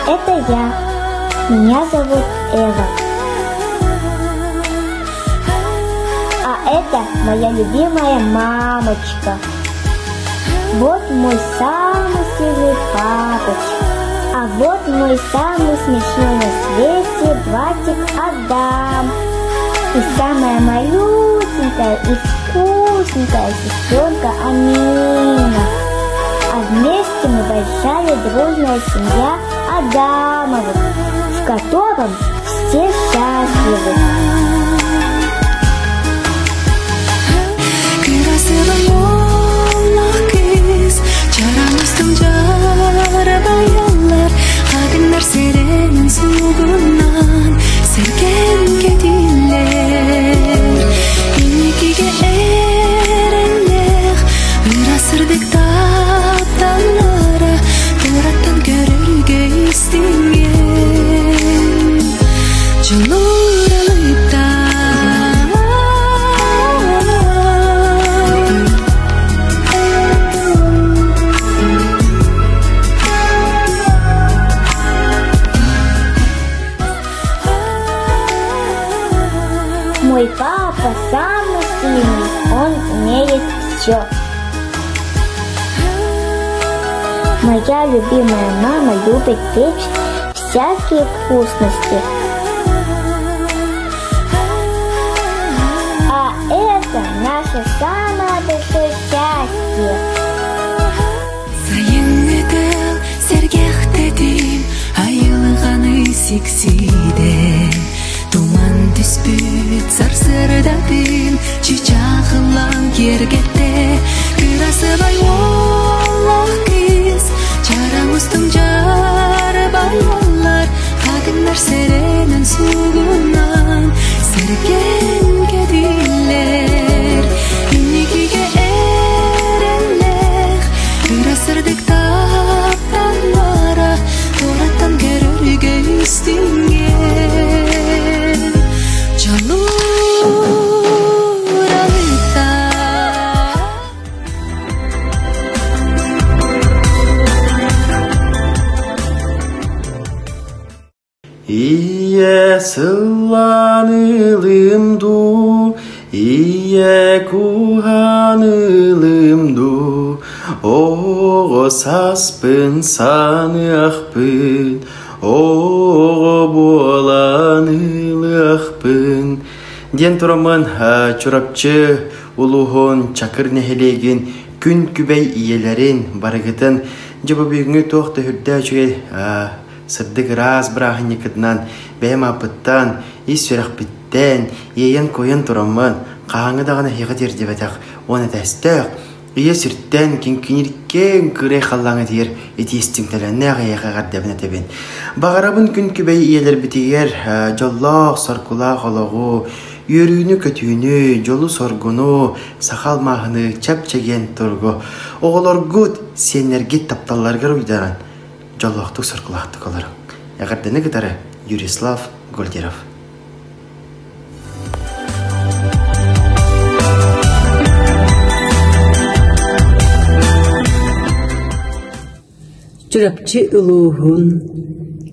Это я. Меня зовут Эва. А это моя любимая мамочка. Вот мой самый сильный папочка. А вот мой самый смешной на свете братик Адам. И самая малюсенькая и вкусненькая сестренка Амина. А вместе мы большая дружная семья Адамовых, в котором все счастливы. Мой папа самый сильный, он умеет все. Моя любимая мама любит печь всякие вкусности. А это наше самое большое счастье. Сайыҥҥы тыал сэргэхтэтин айылҕаны сиксиидэ Туман түспүт сарсыардатын чычаах ыллаан киэргэттэ Кырасыбай уоллаах кыыс чараҥ устун дьаарбайаллар Хатыҥнар сэрэнэн суугунаан сэргэн кэтиллэр Инникигэ эрэллээх кыра сырдык тапталлара туораттан көрөргө истиҥҥэ Дьолууралыта Ийэ сыллаан ылыым дуу, ийэ куһаан ылыым дуу, оҕо сааспын саныахпын, оҕо буолан ылыахпын диэн тураммын Чурапчы улууһун Чакыр нэһилиэгин күн күбэй ийэлэрин барыгытын дьэ бу бүгүҥҥү туох да үрдээх үчүгэй сырдык ыраас бырааһынньыккытынан бэйэм ааппыттан, ис сүрэхпиттэн иэйэн-куойан тураммын, хаһааҥҥы даҕаны эһиэхэ тиэрдибэтэх уон этээстээх, ийэ сиртэн киҥкиниир киэҥ кыырай халлааҥҥа тиийэр итии истиҥтэлэннээх эйиэхэ эҕэрдэбин этэбин. Баҕарабын күн күбэй ийэлэрбитигэр дьоллоох, соргулаах олоҕу, үөрүүнү-көтүүнү, дьолу-соргуну, саха алмааһыныы чэп-чэгиэн туругу, оҕолоргут, сиэннэргит тапталларыгар уйдаран, дьоллоохтук соргулаахтык олоруҥ. Эҕэрдэни кытары Юрислав Гольдеров. Чурапчы улууһун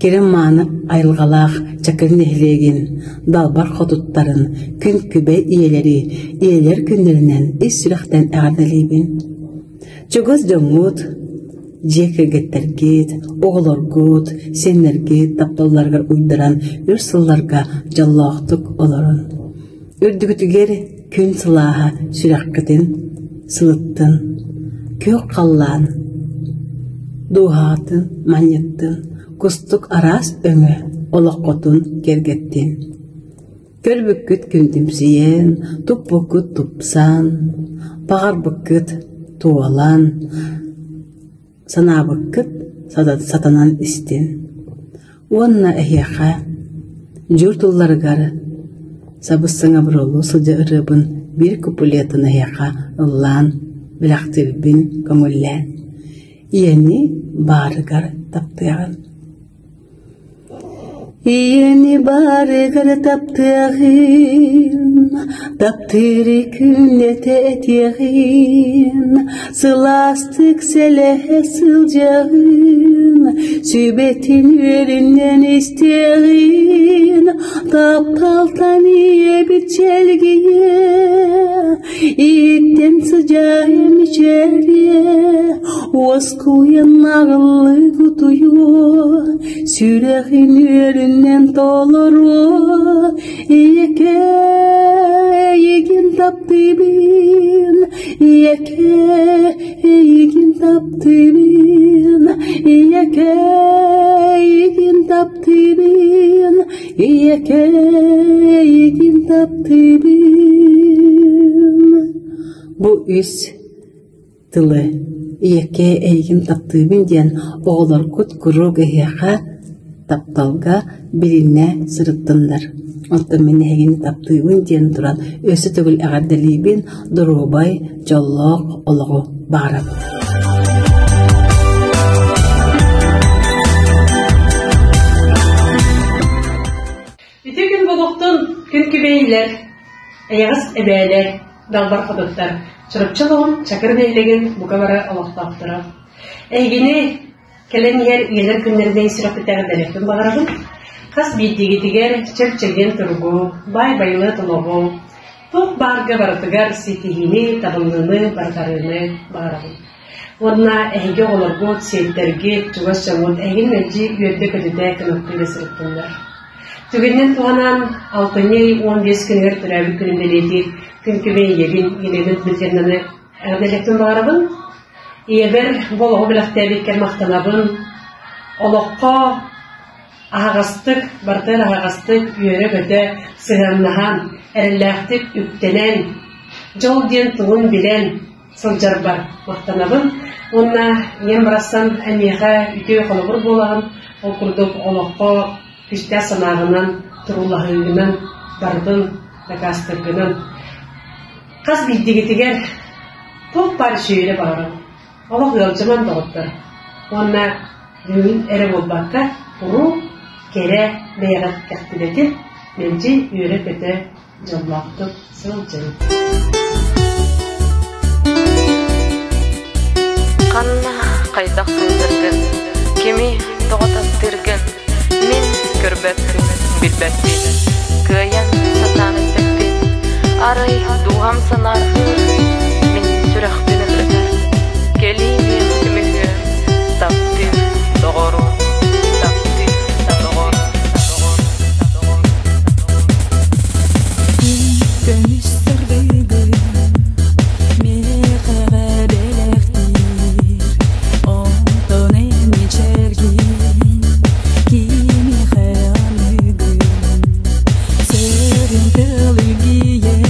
кэрэ-мааны айылҕалаах Чакыр нэһилиэгин далбар хотуттарын күн күбэй ийэлэри ийэлэр күннэринэн ис сүрэхтэн эҕэрдэлиибин. Чугас дьоҥҥут, дьиэ кэргэттэргит, оҕолоргут, сиэннэргит тапталларыгар уйдаран өр сылларга дьоллоохтук олорун. Үрдүгүтүгэр күн сылааһа сүрэххитин сылыттын, күөх халлаан дууһаҕытын манньыттын, кустук араас өҥө олоххутун киэргэттин. Көрбүккүт күндүмсүйэн, туппуккут тупсан, баҕарбыккыт туолан, санаабыккыт сатанан истин. Уонна эһиэхэ дьуур тылларыгар сабыс-саҥа буруолуу сылдьар ырыабын биир куплетын эһиэхэ ыллаан бэлэхтиирбин көҥүллээн. Ийэни баарыгар таптыаҕын. Ийэни баарыгар таптыаҕын, таптыыры күннэтэ этиэҕин, сылаастык сэлэһэ сылдьаҕын. Сүбэтин үөрүнэн истиэҕин, тапталтан ийэбит чэлгийэ, ииттэн сыдьаайа мичээрийэ, уоскуйан наҕыллык утуйуо, сүрэҕин үөрүнэн толоруо, ийэкэ эйигин таптыыбын, ийэкэ эйигин таптыыбын, ийэкэ эйигин таптыыбын, ийэкэ эйигин таптыыбын. Бу үс тылы ийэкэ эйигин таптыыбын диэн оҕолоргут куруук эһиэхэ тапталга билинэ сырыттыннар. Оттон мин эһигини таптыыбын диэн туран өссө төгүл эҕэрдэлиибин, доруобай, дьоллоох олоҕу баҕарабын. Ити күн буолуохтун күн күбэйилэр, эйэҕэс эбээлэр, далбар хотуттар, Чурапчы олоҕун Чакыр нэһилиэгин бука бары олохтоохторо. Эһигини кэлэн иһэр ийэлэр күннэринэн сүрэхпиттээх бэлэхпин баҕарабын. Хас биирдиигитигэр чэп-чэгиэн туругу, баай-байылыат олоҕу, туох баарга барытыгар ситиһиини, табыллыыны, барҕарыыны баҕарабын. Уонна эһиги оҕолоргут, сиэттэргит, чугас дьоҥҥут эһигин мэлдьи үөрдэ-көтүтэ кынаттыы сырыттыннар. Түгэнинэн туһанан, алтынньы ый 15 күнүгэр төрөөбүт күнүн бэлиэтиир күн күбэй ийэбин Елена Дмитриевнаны эҕэрдэлиэхпин баҕарабын. Ийэбэр бу олоҕу бэлэхтээбиккэр махтанабын. Олоххо аһаҕастык, барытыгар аһаҕастык үөрэ-көтө сыһыаннаһан, эрэллээхтик үктэнэн, дьол диэн тугун билэн сылдьарбар махтанабын. Уонна ийэм барахсан эйиэхэ үтүө холобур буолаҕын. Ол курдук олоххо күүстээх санааҕынан, туруулаһыыгынан барытын дакаастыыргынан хас биирдигитигэр туох баар үчүгэйи баҕарабын. Олох ыалдьыман доҕоттор. Уонна бүгүн эрэ буолбакка, куруук кэрэ бэйэҕит кэхтибэтин, мэлдьи үөрэ-көтө дьоллоохтук сылдьыҥ. Ханна хайдах сылдьаргын, кими тоҕо таптыыргын мин көрбөппүн, билбэппин, кыайан сатаан эппэппин. Арай дууһам санаарҕыыр, мин сүрэхпин ытар. Кэлиий миэхэ көмүһүөм, таптыыр доҕорум, таптыыр доҕорум, доҕорум, доҕорум. Көмүс сырдыгын миэхэҕэ бэлэхтиир, онтон эн мичээргин кимиэхэ аныгын Сөрүн тыл илгийэн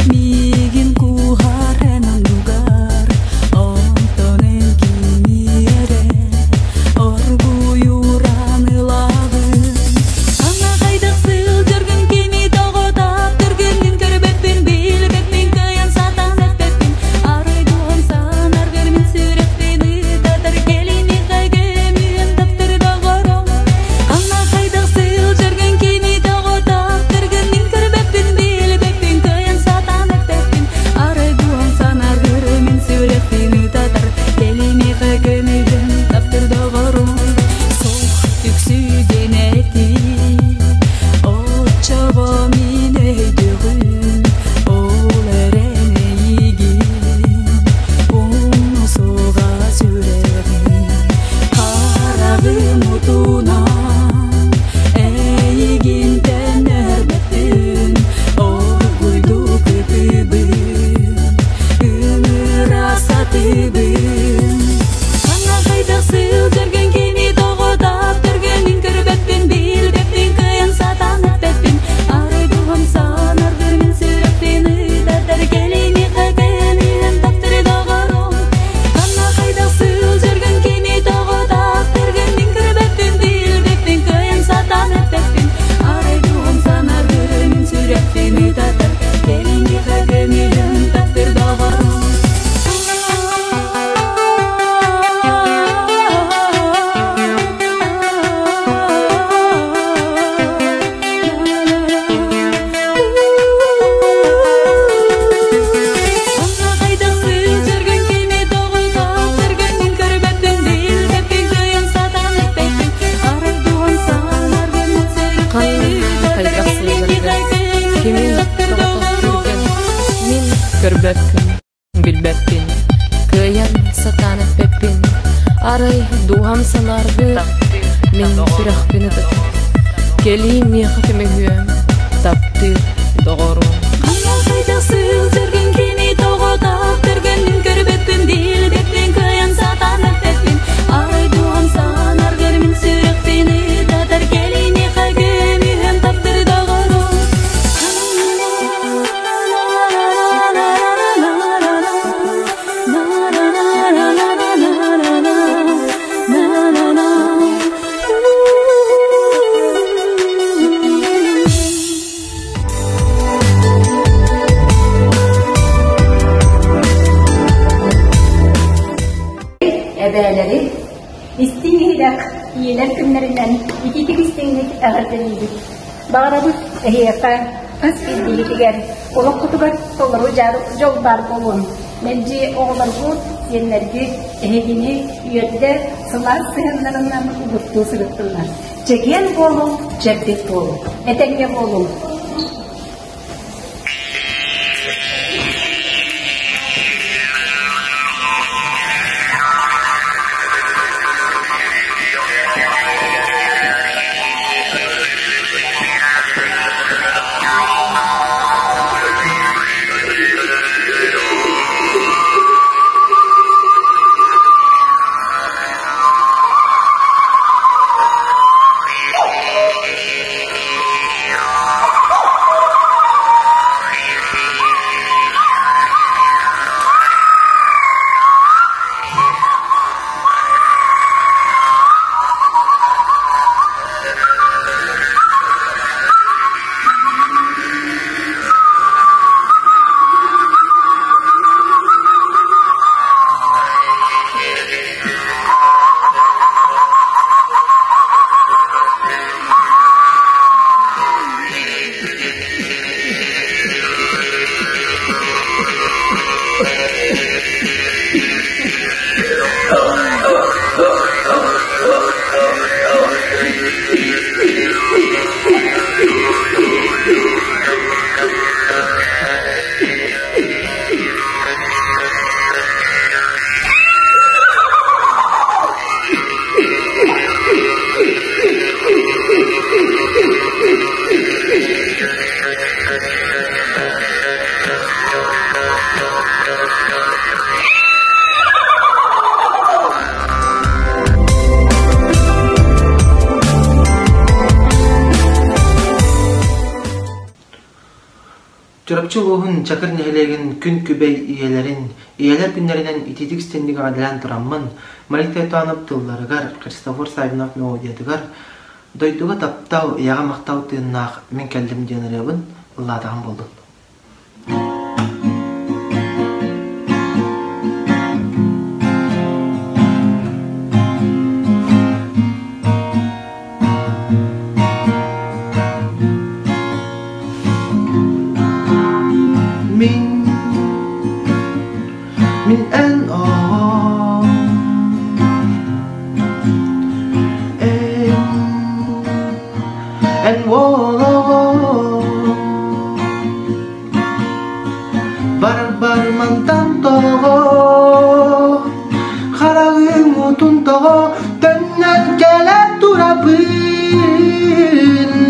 миигин кууһар эн оннугар, онтон эн кими эрэ оргуйуран ылаҕын. Ана хайдах сылдьаргын кими тоҕо таптыргын мин көрбөппүн, билбэппин, кыайан сатаан эппэппин. Арай дуон санаргар мин сүрэхпин ытатар кэлин миэхэ көмүһүм таптыр доҕорум. Ана хайдах сылдьаргын кими тоҕо таптыргын мин көрбөппүн, билбэппин, кыайан сатаан эппэппин. Арай дуон санаргар мин сүрэхпин ытатар кэлин миэхэ көмүһүм таптыр доҕорум. Суох үксүгэн этий, оччоҕо мин өйдүөҕүм, ол эрэн эйигин умсуга сүрэҕим, хараҕым утунан эйигин төннөрбөппүн, оргуйдук ытыыбын, ыҥыра сатыыбын. Ханна хайдах сылдьаргын кими тоҕо таптыргын мин көрбөппүн, билбэппин, кыайан сатаан эппэппин. Арай дууһам санаргыр мин сүрэхпин ытатар кэлин миэхэ көмүһүм таптыр доҕорум. Ханна хайдах сылдьаргын кими тоҕо таптыргын мин көрбөппүн, билбэппин. Көрбөппүн, билбэппин, кыайан сатаан эппэппин, арай дууһам санааргыыр, мин сүрэхпин ытатар. Кэлиий миэхэ көмөһүөм, таптыыр доҕоруом. Хайдах сылдьаргын кими тоҕо таптыргын көрбөппүн, билбэппин, кыайан сатаан эппэппин. Арай дууһам санааргар мин сүрэхпин ытатар, кэлиий миэхэ көмүһүөм, таптыыр доҕоруом. Эбээлэри истиҥ иһирэх ийэлэр күннэринэн итиитик истиҥник эҕэрдэлиибит. Баҕарабыт эһиэхэ хас биирдиигитигэр олоххутугар толору дьол баар буолуон, мэлдьи оҕолоргут, сиэннэргит эһигини үөрдэ сылаас сыһыаннарынан угуттуу сырыттыннар. Чэгиэн буолуҥ, чэбдик буолуҥ, этэҥҥэ буолуҥ! Чурапчы улууһун Чакыр нэһилиэгин күн күбэй ийэлэрин, ийэлэр күннэринэн итиитик истинник эҕэрдэлээн тураммын, Мария Тайтанов тылларыгар, Христофор Саввинов мелодиятыгар «Дойдуга таптал, ийэҕэ махтал тыыннаах мин кэллим» диэн ырыабын ыллаатаҕым буоллун. Мин, мин эн оҕом, эн, эн уолоҕом, Барар-бармантан тоҕо, хараҕыҥ уутун тоҕо, төннөн кэлэ турабын.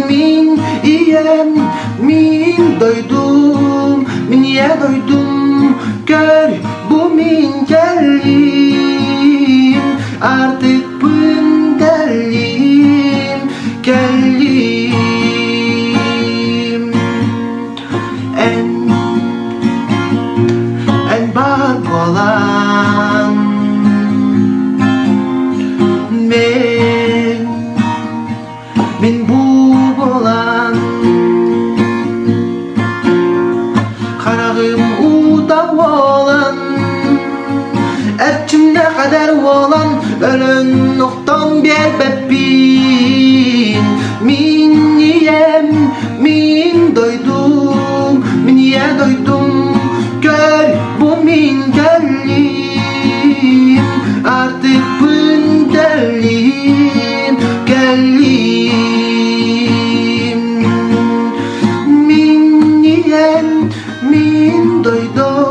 Мин ийэм, мин дойдум, мин ийэ дойдум, көр, бу мин кэллим, артыкпын тэллим, кэллим. Эн, эн баар буолан, мен, мин бу буолан, хараҕым уута уолан, эрчимнэ кадэр уолан, өлөн охтон биэрбэппин. Мин ийэм, мин дойдум, мин ийэ дойдум, көр, бу мин кэллим, артыкпын кэллим, кэллим. Мин ийэм, мин дойдум.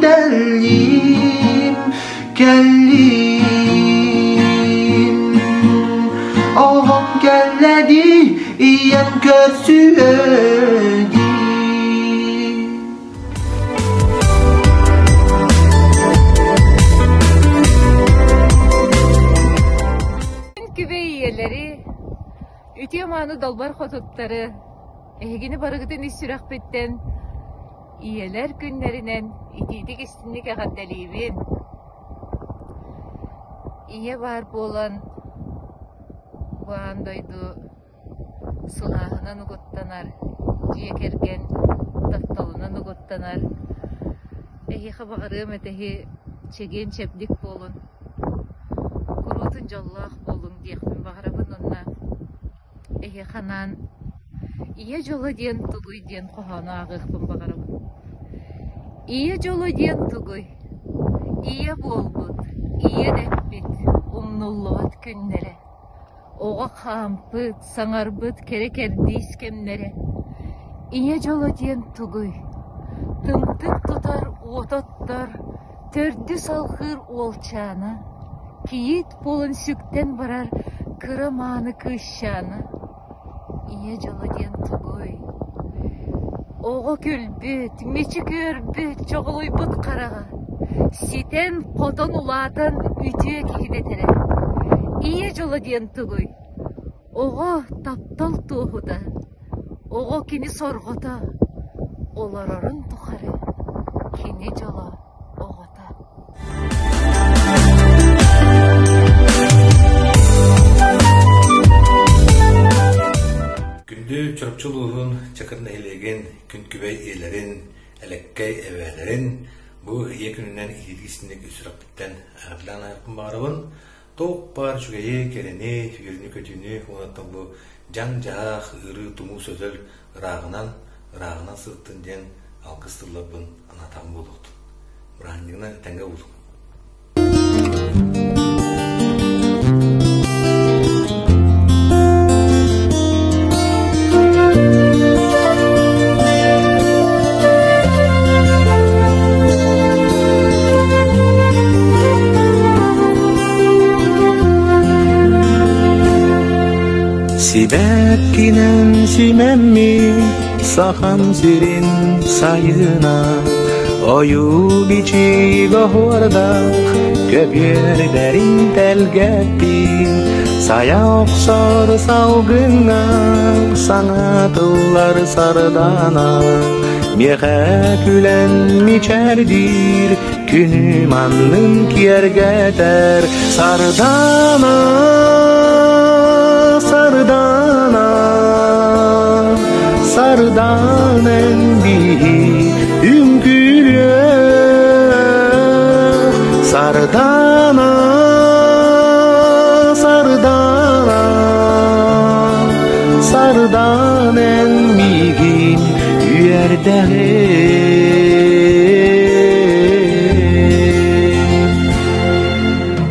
кэллим, кэллим. Оҕом кэллэ дии, ийэм көрсүө дии. Күбэй ийэлэри, үтүө мааны далбар хотуттары, эһигини барыгытын ис сүрэхпиттэн ийэлэр күннэринэн итиитик истинник эҕэрдэлиибин. Ийэ баар буолан бу аан дойду сылааһынан угуттанар, дьиэ кэргэн тапталынан угуттанар. Эһиэхэ баҕарыам этэ эһи чэгиэн-чэбдик буолун, куруутун дьоллоох буолуҥ диэхпин баҕарабын уонна эһиэхэ анаан «Ийэ дьоло диэн тугуй» диэн хоһоону ааҕыахпын баҕарабын. Ийэ дьоло диэн тугуй? Ийэ буолбут, ийэ дэппит, умнуллубат күннэрэ. Оҕо хаампыт, саҥарбыт кэрэ кэрдиис кэмнэрэ. Ийэ дьоло диэн тугуй? Тымтык тутар уот оттор, төрдү салҕыыр уолчаана, кийиит буолан сүктэн барар кыра мааны кыысчаана. Ийэ дьоло диэн тугуй? Оҕо күлбүт, мичик үөрбүт, чоҕулуйбут хараҕа, ситэн-хотон улаатан үтүө киһи дэтэрэ. Ийэ дьоло диэн тугуй? Оҕо таптал туоһута, оҕо кини сорҕото, олорорун тухары кини дьоло оҕото. Күндү Чурапчы улууһун Чакыр нэһилиэгин күн күбэй ийэлэрин, элэккэй эбээлэрин бу ийэ күнүнэн итиитик-истиҥник сүрэхпиттэн эҕэрдэлээн аһыахпын баҕарабын. Туох баар үчүгэйи, кэрэни, үөрүүнү-көтүүнү уонна бу дьаҥ-дьаһах, ыарыы-тумуу сөтөл ырааҕынан, ырааҕынан сырыттын диэн алгыс тылларбын анаатаҕым буолуохтун. Бырааһынньыгынан тэҥҥэ буолуҥ. Сибэккинэн симэммит Сахам сирин сайына Ойуу бичигэ оһуордаах Көбүөрдэрин тэлгэппит Сайа охсор салгыҥҥа Саҥа тыллар сардаана Миэхэ күлэн мичээрдиир Күнүм аннын киэргэтэр Сардаана, Сардаана, Сардаана эн биһи үҥкүүлүөх Сардаана, Сардаана, Сардаана эн миигин үөрдэҕин.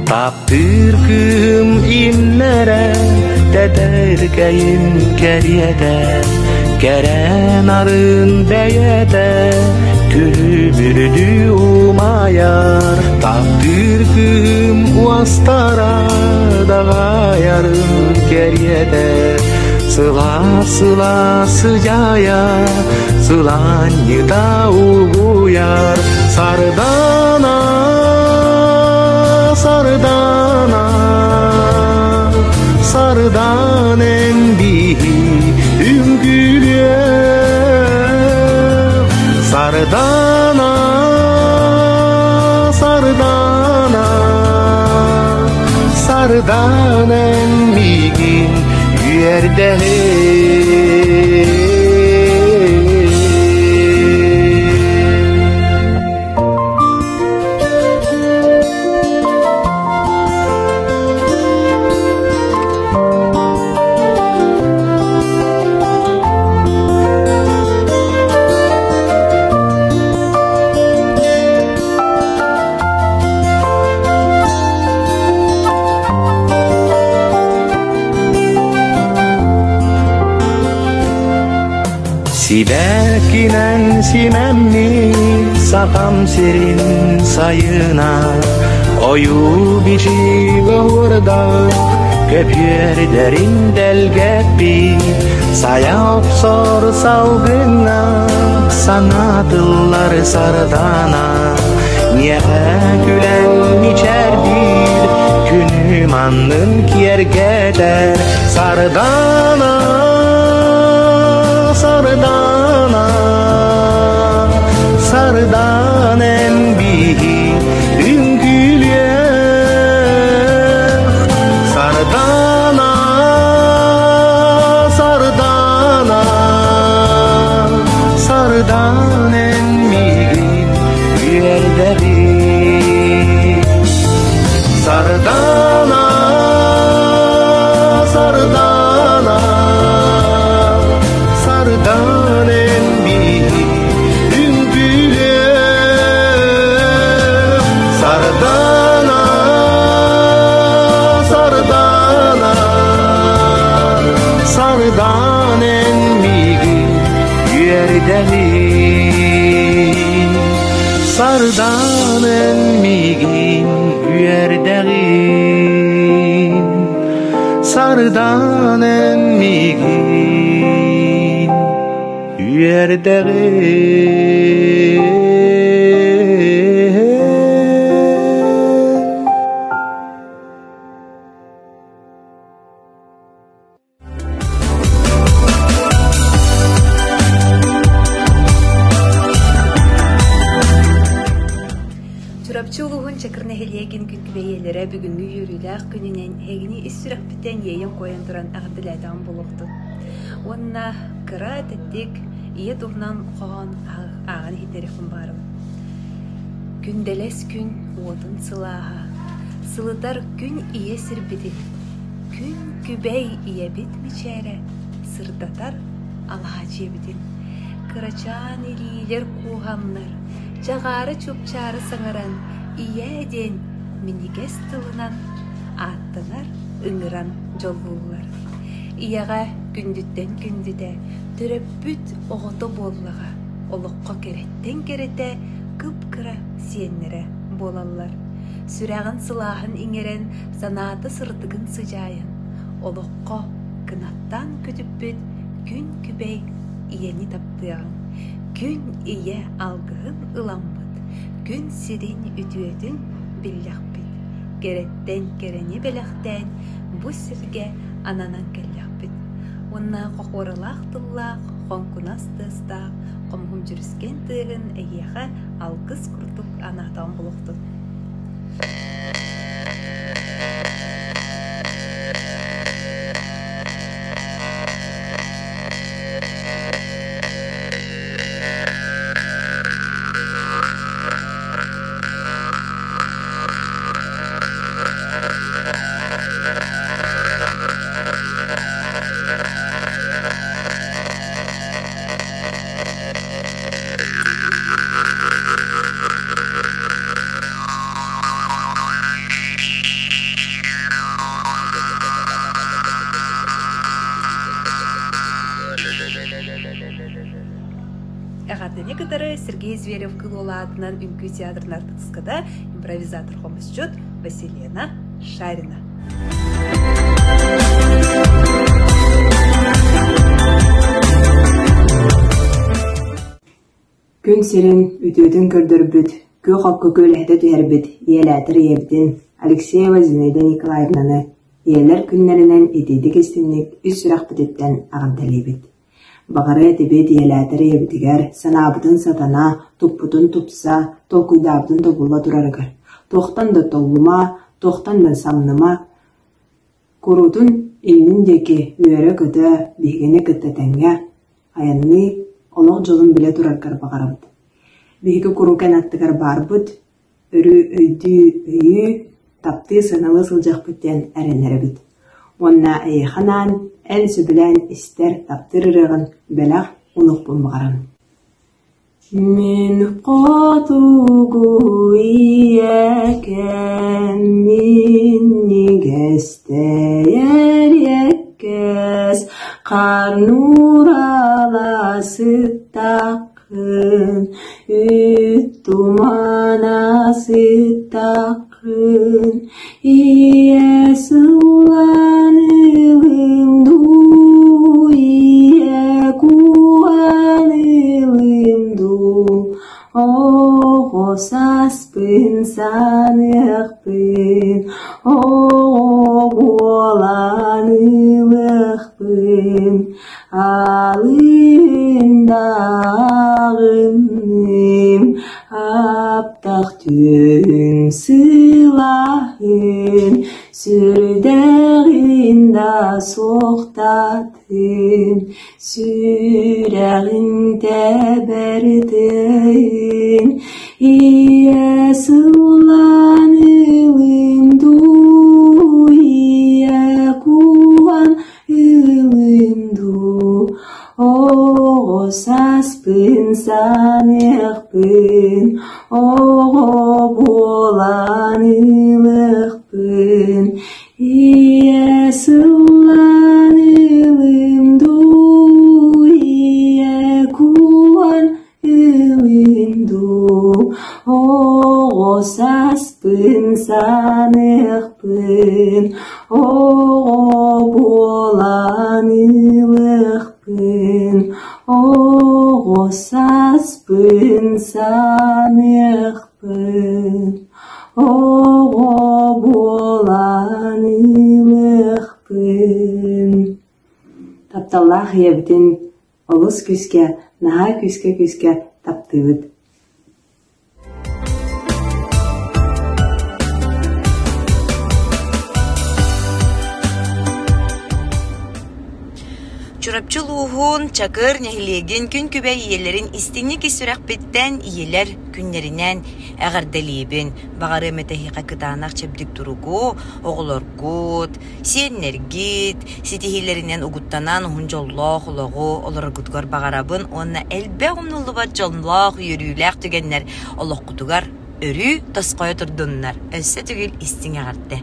Таптыыр кыыһым имнэрэ, тэтэркэйим кэриэтэ, кэрэ нарын бэйэтэ, күлүмүрдүү умайар. Таптыыр кыыһым уостара, даҕайарын кэриэтэ, сылаас-сылаас сыдьаайа, сылаанньыта угуйар. Сардаана, сардаана, сардаана эн биһи үҥкүүлүөх. Сардаана, сардаана, сардаана эн миигин үөрдэһин. Сибэккинэн симэммит сахам сирин сайына Ойуу бичигэ уордаах көпүөрдэрин дэлгэппит Сайа охсор салгыҥҥа саҥа тыллар сардаана Миэхэ күлэн мичээрдиир күнүм аннын киэргэтэр Сардаана, сардаана, сардаана эн биһи үҥкүүлүөх. Сардаана, сардаана, сардаана эн миигин үөрдэҕин. Сардаана, сардаана, сардаана эн биһи үҥкүүлүөх. Сардаана, сардаана, сардаана эн миигин үөрдэҕин. Сардаана эн миигин үөрдэҕин. Сардаана эн миигин үөрдэҕин. Чурапчы улууһун Чакыр нэһилиэгин күн күбэйиэлэрэ бүгүҥҥү үөрүүлээх күнүнэн эһигини ис сүрэхпиттэн иэйэн-куойан туран эҕэрдэлээтэҕим буолуохтун. Уонна кыра тэттик ийэ туһунан хоһоон ааҕан иһиттэриэхпин баҕарабын. Күндэлэс күн уотун сылааһа, сылытар күн ийэ сирбитин, күн күбэй ийэбит мичээрэ сырдатар алаһа дьиэбитин. Кырачаан илиилэр кууһаннар, чаҕаары-чупчаары саҥаран «Ийээ» диэн минньигэс тылынан ааттанар, ыҥыран дьоллууллар. Ийэҕэ күндүттэн күндүтэ, төрөппүт оҕото буоллаҕа, олоххо кэрэттэн кэрэтэ кып-кыра сиэннэрэ буолаллар. Сүрэҕин сылааһын иҥэрэн, санаата сырдыгын сыдьаайан, олоххо кынаттаан көтүппүт күн күбэй ийэни таптыаҕыҥ, күн ийэ алгыһын ыламмыт, күн сирин үтүөтүн биллэхпит, кэрэттэн кэрэни бэлэхтээн бу сиргэ ананан кэллэхпит. Уонна хохуоралаах тыллаах, хоҥкунас тыастаах хомуһум дьүрүскэн тыаһын эйиэхэ алгыс курдук анаатаҕым буолуохтун. Эҕэрдэни кытары Сергей Зверев кылуол аатынан үҥкүү театрын артыыската, импровизатор-хомусчут Василена Шарина. Күн сирин үтүөтүн көрдөрбүт, күөх окко күөлэһитэ түһэрбит ийэлээтэр ийэбитин Алексеева Зинаида Николаевнаны Ийэлэр күннэринэн итиитик-истиҥник ис сүрэхпититтэн эҕэрдэлиибит. Баҕарыа этибит ийэлээтэр ийэбитигэр санаабытын сатана, туппутун тупса, толкуйдаабытын тобулла турарыгар. Туохтан да толлума, туохтан да самныма, куруутун иннин диэки үөрэ-көтө биһигини кытта тэҥҥэ айанныы, олох дьолун билэ тураргар баҕарабыт. Биһиги куруук эн аттыгар баарбыт, өрүү өйдүү, өйүү, таптыы, сыаналыы сылдьыахпыт диэн эрэнэрэбит. Уонна эйиэхэ анаан, эн сөбүлээн истэр, таптыыр ырыаҕын бэлэх уунуохпун баҕарабын. Мин хотугу ийэкэм минньигэстэйэр эккэс, ханурала сыһыам. Куана сыттаххын, ийэ сыллаан ылым дуу, ийэ куан ылым дуу, оҕо сааспын саныахпын, оҕо буолан ылыахпын, Алын даҕыным, аптах түн сылаһын, сүрдэҕин да суохтатын, сүрэҕин тэбэр тыын, ийэ сыллаан ылым дуу, ийэ куһан Ылым дуу, оҕо сааспын саныахпын, оҕо буолан ылыахпын, ийэ сыллаан ылым дуу, ийэ кууһан ылым дуу, оҕо сааспын саныахпын, оҕо буолан ылыахпын, оҕо сааспын саныахпын, оҕо буолан ылыахпын. Тапталлаах ийэбитин олус күүскэ, наһаа күүскэ-күүскэ таптыыбыт. Чурапчы улууһун Чакыр нэһилиэгин күн күбэй ийэлэрин истиҥник ис сүрэхпиттэн ийэлэр күннэринэн эҕэрдэлиибин. Баҕарыам этэ эһиэхэ кытаанах чэбдик туругу, оҕолоргут, сиэннэргит ситиһиилэринэн угуттанан уһун дьоллоох олоҕу олороргутугар баҕарабын уонна элбэх умнуллубат дьоллоох, үөрүүлээх түгэннэр олоххутугар өрүү тосхойо турдуннар. Өссө төгүл истиҥ эҕэрдэ!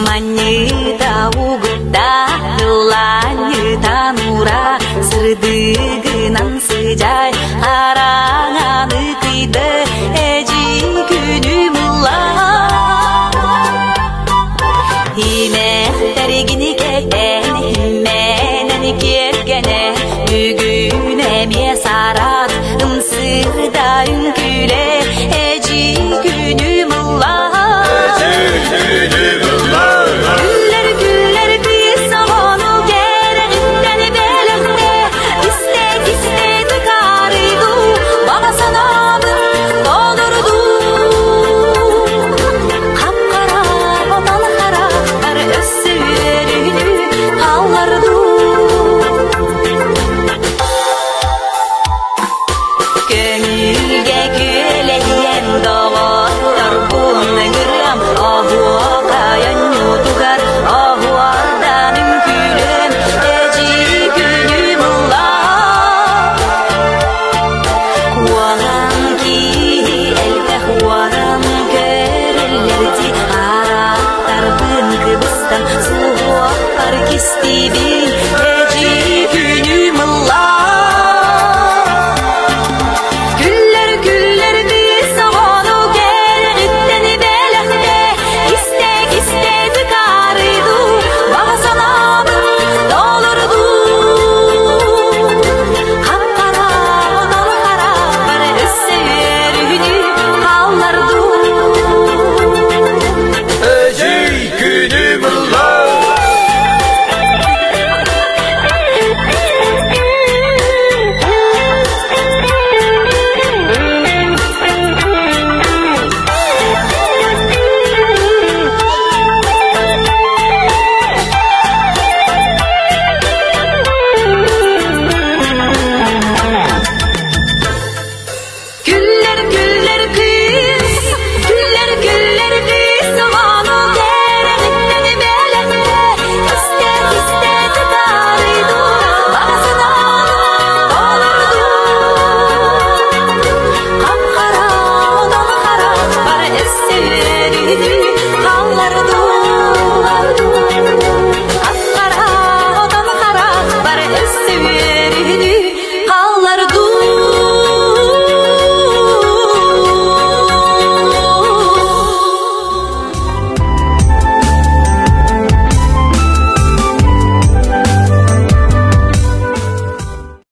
Манньыта угутта, ыллаанньыта нура, сырдыгынан сыдьай, хараҥаны кыйды, эдьиий күнүм ылла. Имэхтэригини кэтэн, иммэнэн киэргэнэ, бүгүн эмиэ сарат, ымсыырда үҥкүүлэ, эдьиий